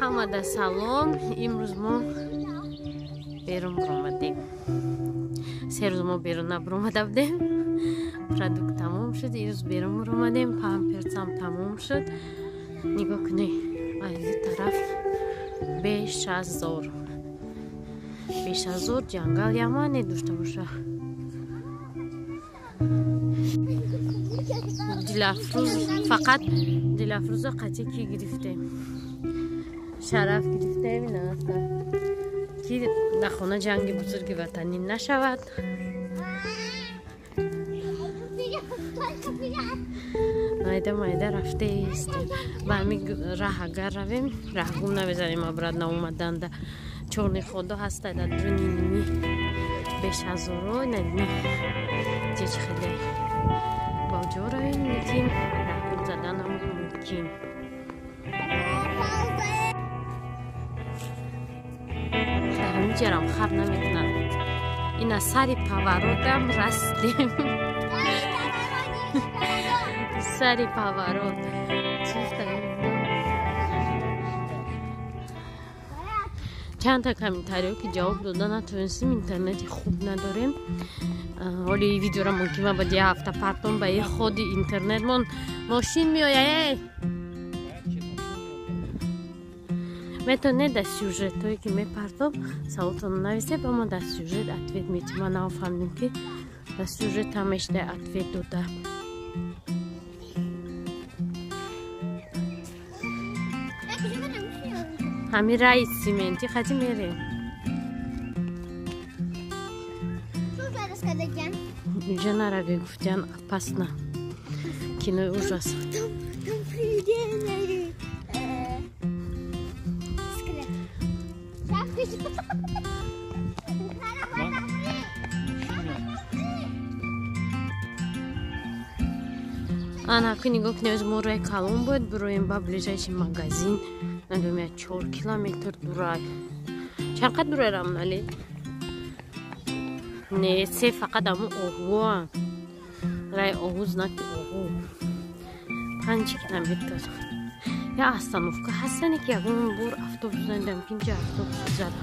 Ҳамада салом. Имрӯз мо берун баромадем. Се рӯз мо берун набаромада будем. Продукт тамом шуд. Ирӯз берун баромадем. Памперсам тамом шуд. Нигоҳ кунед, аз ин тараф бешазор. Бешазор ҷангал ямане дошта боша. Дилафрӯз фақат Дилафрӯза қатъи ки гирифтем. Шараф гирифтем инаста. Ки дар хона ҷанги бузурги ватанӣ нашавад. Майда майда рафтаистем. Ба ҳамин раҳ агар равем, раҳ гум намезанем обратно омаданда. Чорни ходо ҳаста дар дуни ними бешазоро надина. Чеч хеле ба ҷо равем, лекин раҳ гум заданам мумкин. Ҳаминҷарам хаб намекунад. Ина сари поворотам растем. Сари поворот. Чандта комментариё ки ҷавоб дода натавонистем, интернети хуб надорем. Ҳоли видеора мумкин ма баъд як ҳафта партом ба е ходи интернетмон мошин меояд. Метавонед дар сюжетҳое ки мепартом саволтонро нависед, ба мо дар сюжет ответ метиҳем. Ман нафаҳмидем ки дар сюжет ҳамешда ответ дода. Ҳамин раи симентӣ хати мерем. Инҷа нараве гуфтиян, опасно. Кинои ужас. Ана ки нигоҳ кунед, мо рои калон бояд бироем ба ближайший магазин. Надонам, я 4 километр дурай. Чанд қад дурай, Рамнали? Не, се фақат аму оҳуа. Рай оҳу, знаки оҳу. 5 километр. Я остановка ҳастане ки ягон бор автобус надидам, ки инҷа автобус зад.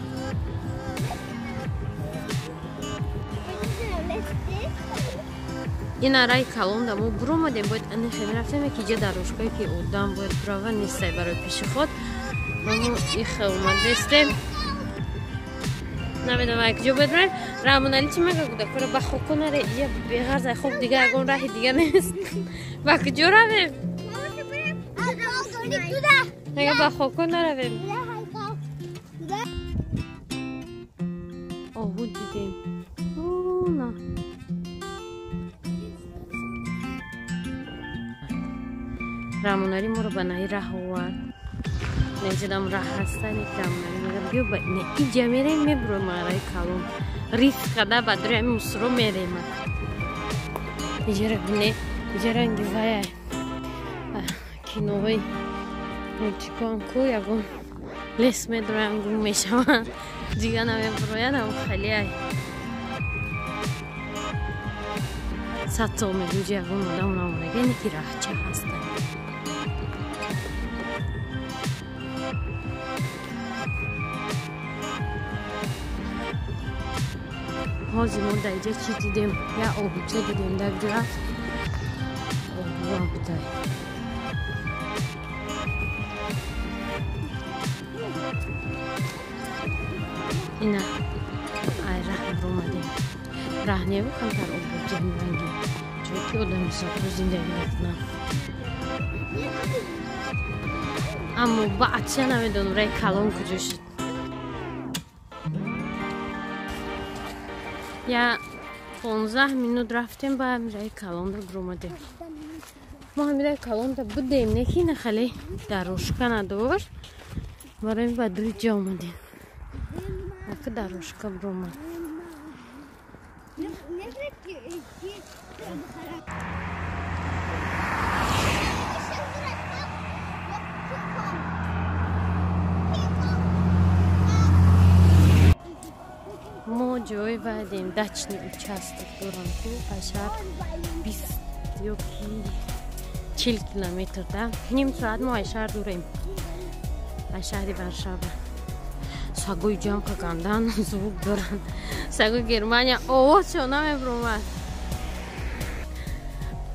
Ина рай калонда мо буромадем, бояд анехе мерафтем, ки иҷа дорожкае ки одам бояд бирава нестай барои пешеход. Мо ихе омадестем. Намедонам ай куҷо бояд бирем. Рамонали чӣ мега кӯдакора ба хоко наре, ия беғарз ай хок дига ягон раҳи дига нест. Ба куҷо равем? Мега ба хоко наравем. Оҳу дидем. На. Рамонари моро ба наи раҳ овард. Неҷадам раҳ ҳастане ки Рамонари мега биё ба ина иҷа мерем, мебуроем раи калон. Риск када ба дури ҳами мусро мерем. Иҷара бине, иҷа ранги вая киноҳои мультикон ку ягон лес медроян, гум мешаванд. Дига намебурояд, ам халиай. Сад сол мегӯ ягон одам наомада, не ки раҳча ҳастанд. Ҳозир мо дар иҷа чӣ дидем? Я оҳуча дидем дар ҷо рафт. Оҳуа будай. Ина ай раҳ баромадем. Раҳ неву камтар об буд ҷамъранги. Чунки одами сотро зиндагӣ мекунанд. Аммо баъдша намедонам раи калон куҷо шуд. Я 15 минут рафтем, ба раи калонда биромадем. Мо ҳамин раи калонда будем, не ки нахале дорожка надошт. Барои ба дуи ҷо омадем. Ака дорожка биромад. Мо ҷой баъдем дачный участок дорам ку ашар 20 ё ки 40 километр да. Ним соат мо ай шаҳр дурем. Аз шаҳри Варшава. Сагои ҷамъ какандан звук доранд. Сагои Германия овозшон намебуромад.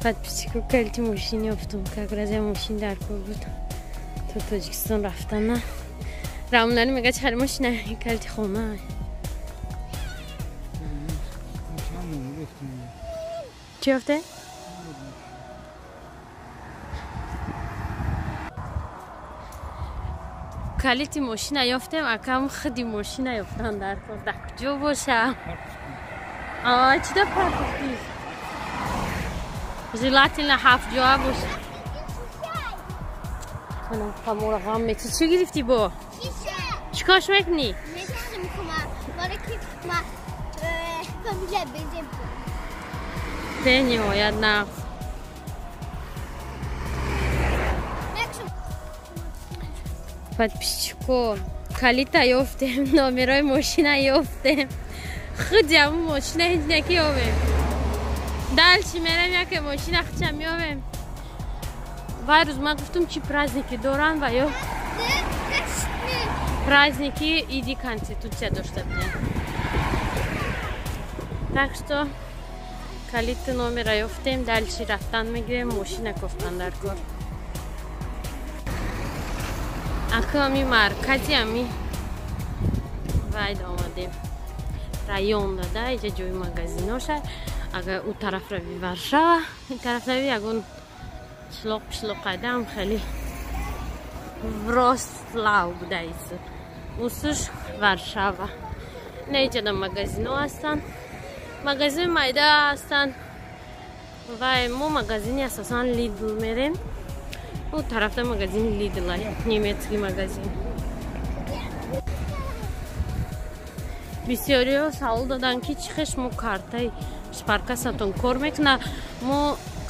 Подписчико калити мошин ёфтум. Как раз я мошин дар кор буд. То Тоҷикистон рафтана. Рамонали мега чӣ хари мошина калити хона. Чӣ ёфте? Калити мошина ёфтем, акам худи мошина ёфтан дар кор. Дар куҷо боша? Чӣ да партофтӣ? Желательно ҳафт ҷоа боша. Камора ғам мети. Чӣ гирифтӣ бо? Чӣ корш мекунӣ? Бениҳоят нағз. Подписчико, калита ёфтем, номерои мошина ёфтем. Худи ҳамун мошина ҳеҷ неки ёбем. Дальше мерем яке мошина худша меёбем. Вай рӯз ман гуфтум чӣ праздники доранд ва ё праздники иди конститутсия дошта будем. Так что калити номера ёфтем, дальше рафтан мегирем, мошина кофтан дар кор. Аку ами маркази ами вайд омадем. Район дада, иҷа ҷои магазиноша. Агар у тараф рави Варшава, ин тараф рави ягон қишлоқ пишлоқ қайдаам хеле Врослав будаис. Усуш Варшава. На иҷада магазино ҳастанд. Магазини майда ҳастанд. Вай мо магазини асосан Лидл мерем. У тарафта магазини Лидл, немецкий магазин. Бисёриҳо савол доданд ки чӣ хеш мо картаи Шпаркассатон кор мекуна. Мо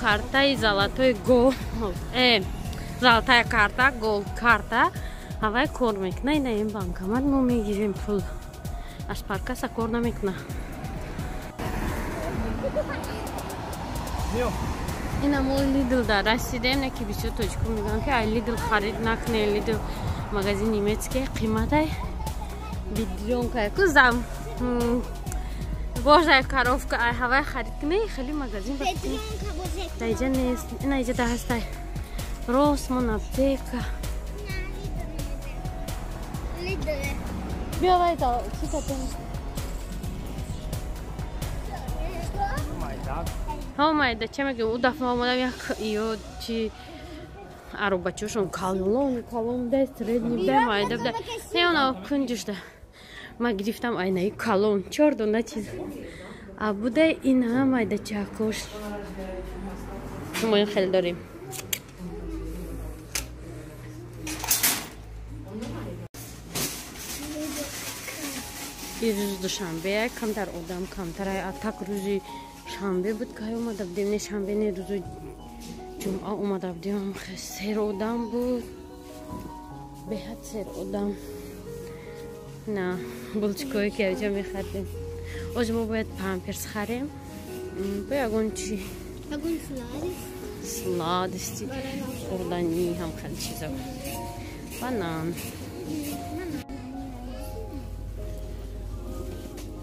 картаи золотой гол, золотая карта, голд карта ҳавай кор мекуна. Ина ин банкомат мо мегирем пул. Аз Шпаркасса кор намекуна. Ина мо Лидл да расидем, не ки бисёр тоҷико мегӯянд ки ай Лидл харид накне, Лидл магазин немецкий қиматай бидёнка ку зам божая коровка ай ҳавай харид кне, хеле магазин да иҷа нест. Ина иҷа да ҳастай Росман аптека. Биё вай да чӣ катем? Ҳо майда ча мегӯям, у дафъа омадам як ё чи аробачошон калон калон да средний да майда да. Не она кунҷушда. Ма гирифтам айнаи калон, чор дона чиз. А буда ина майда чакош. Мо ин хеле дорем. Ин рӯзи душанбе камтар одам камтар а так рӯзи шанбе буд кай омада будем, не шанбе не рӯзи ҷумъа омада будем, сер одам буд, беҳад сер одам. На булчикое ки авҷа мехардем. Оз мо бояд памперс харем, бо ягон чи сладости хӯрданӣ ҳам хеле чизо, банан.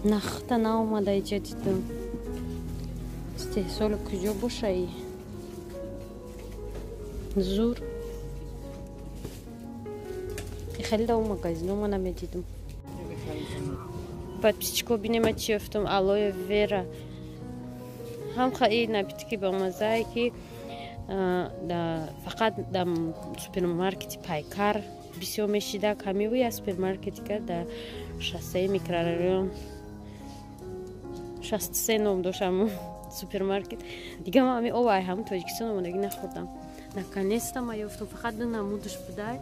Нахта наомада иҷа дидам. Истеҳсолу куҷо бошаи? Зур. Хеле да магазино ма намедидам. Подписчико бинема чӣ ёфтам. Алоэ вера. Ҳам хаи напитки бамазае ки фақат дар супермаркети Пайкар бисёр мешида. Ҳамиву я супермаркети ка дар шоссеи микрорайон 63 ном дошт ҳамун супермаркет. Дига ман ҳами об ай ҳамун Тоҷикистон омадагӣ нахӯрдам. Наконец-то ма ёфтам. Фақат ду намудаш будай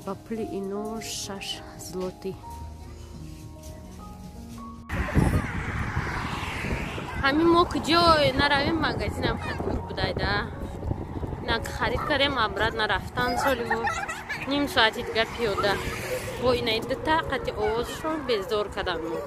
ба пули ино 6 злоти. Ҳамин мо куҷо наравем магазинам хеле дур будай да. На харид кардем, обратно рафтан соли мо ним соати дигар пиёда. Бо инаи дута қати овозашон безор кардам мо.